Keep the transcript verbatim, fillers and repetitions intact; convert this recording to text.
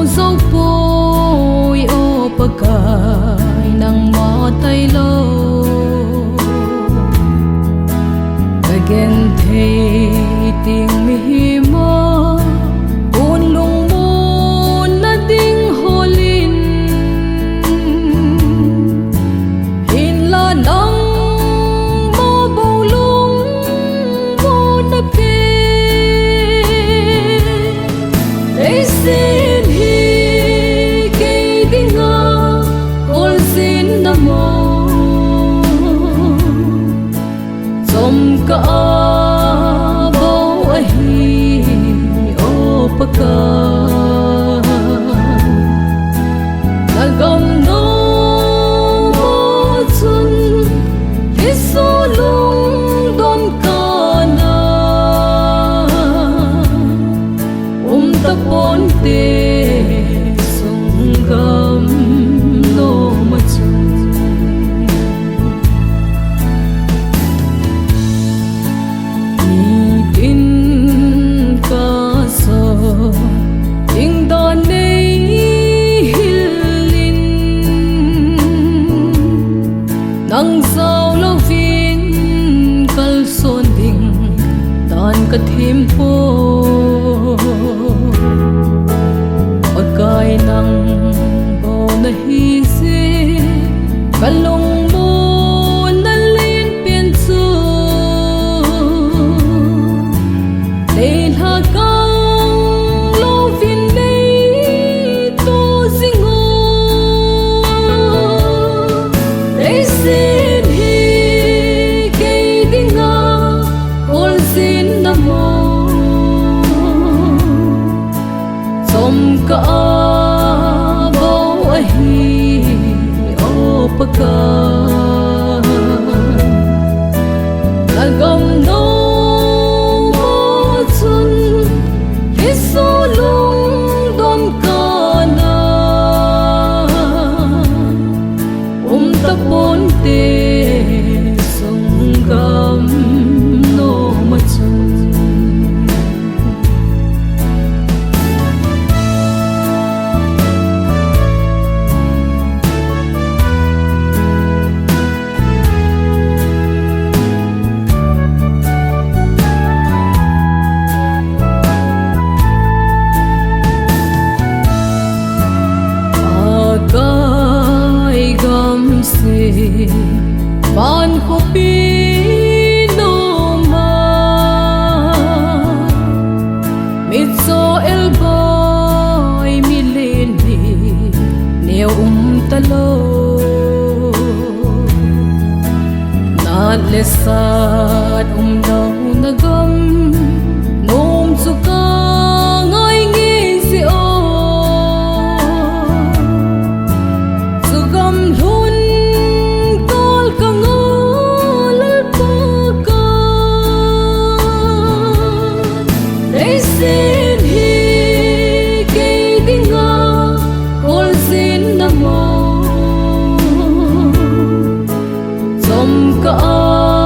Zo poi o Pakai nangma tailou. Ka genthei ding mihima, un lungmonna ding holin. Hinla nangma bou lungmonna pe. Leiset hi kei dinga kolseng namo. Chomkhat a bou ahi o Pakai. Na gam nom chun Jesu lungdon kana um taponte sung gam nom a chun. Nitin kasa ding dan nei hilin, nang jao louvin kalson ding dan ka thempoi. Pakai nang bou nahi jeh, ka lungmonna lenpen chu. Leilha kang louvin nei to jing o. Leiset hi kei dinga kolseng namo. Chomkhat a bou ahi o Pakai. Na gam nom a chun Jesu lungdon kana um taponte sung gam nom a chun. Pakai gamsung van khopi nom a, mitcho elbai milen hi neo um talou. Nat le sat umlou na gam nom chu ka ngai nge jeh o. Chu gam lhun kol ka ngol Lalpa ka. Leiset hi kei dinga kolseng namo. Chomkhat a